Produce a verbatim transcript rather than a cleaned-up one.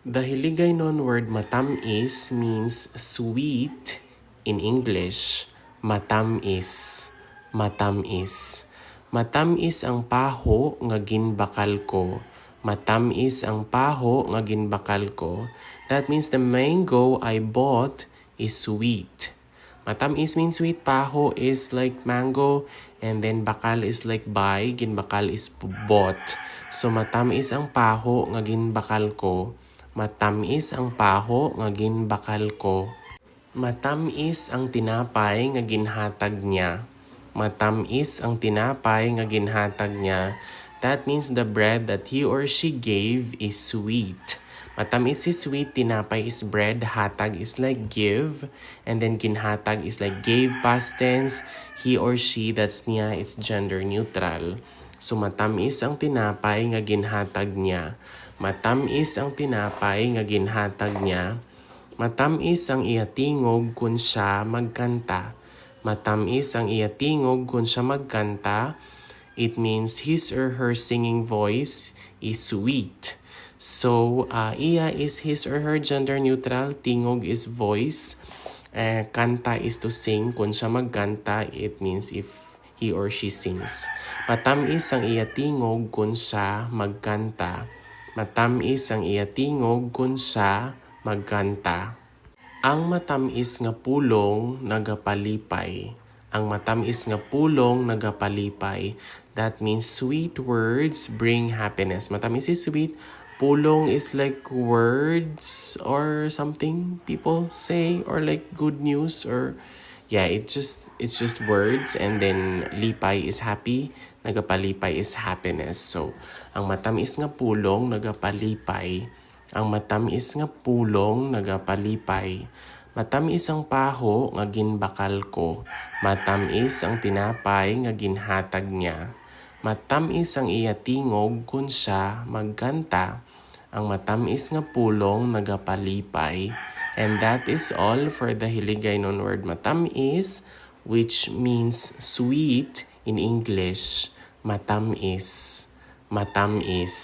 The Hiligaynon word matamis means sweet in English. Matamis. Matamis. Matamis ang paho nga ginbakal ko. Matamis ang paho nga ginbakal ko. That means the mango I bought is sweet. Matamis means sweet. Paho is like mango, and then bakal is like buy. Ginbakal is bought. So, matamis ang paho nga ginbakal ko. Matamis ang paho nga ginbakal ko. Matamis ang tinapay nga ginhatag niya. Matamis ang tinapay nga ginhatag niya. That means the bread that he or she gave is sweet. Matamis is sweet, tinapay is bread, hatag is like give, and then ginhatag is like gave past tense, he or she, that's niya, it's gender neutral. So, matamis ang tinapay nga ginhatag niya. Matamis ang tinapay nga ginhatag niya. Matamis ang iya tingog kun siya magkanta. Matamis ang iya tingog kun siya magkanta. It means his or her singing voice is sweet. So, uh, iya is his or her gender neutral. Tingog is voice. Uh, kanta is to sing. Kun siya magkanta, it means if he or she sings. Matamis ang iya tingog kun siya magkanta. Matamis ang iya tingog kun siya magkanta. Ang matamis nga pulong nagapalipay. Ang matamis nga pulong nagapalipay. That means sweet words bring happiness. Matamis is sweet. Pulong is like words or something people say, or like good news, or yeah, it just it's just words, and then lipay is happy, nagapalipay is happiness. So, ang matamis nga pulong nagapalipay. Ang matamis nga pulong nagapalipay. Matamis ang paho nga ginbakal ko. Matamis ang tinapay nga ginhatag niya. Matamis ang iya tingog kun siya magkanta. Ang matamis nga pulong nagapalipay. And that is all for the Hiligaynon word matamis, which means sweet in English. Matamis. Matamis.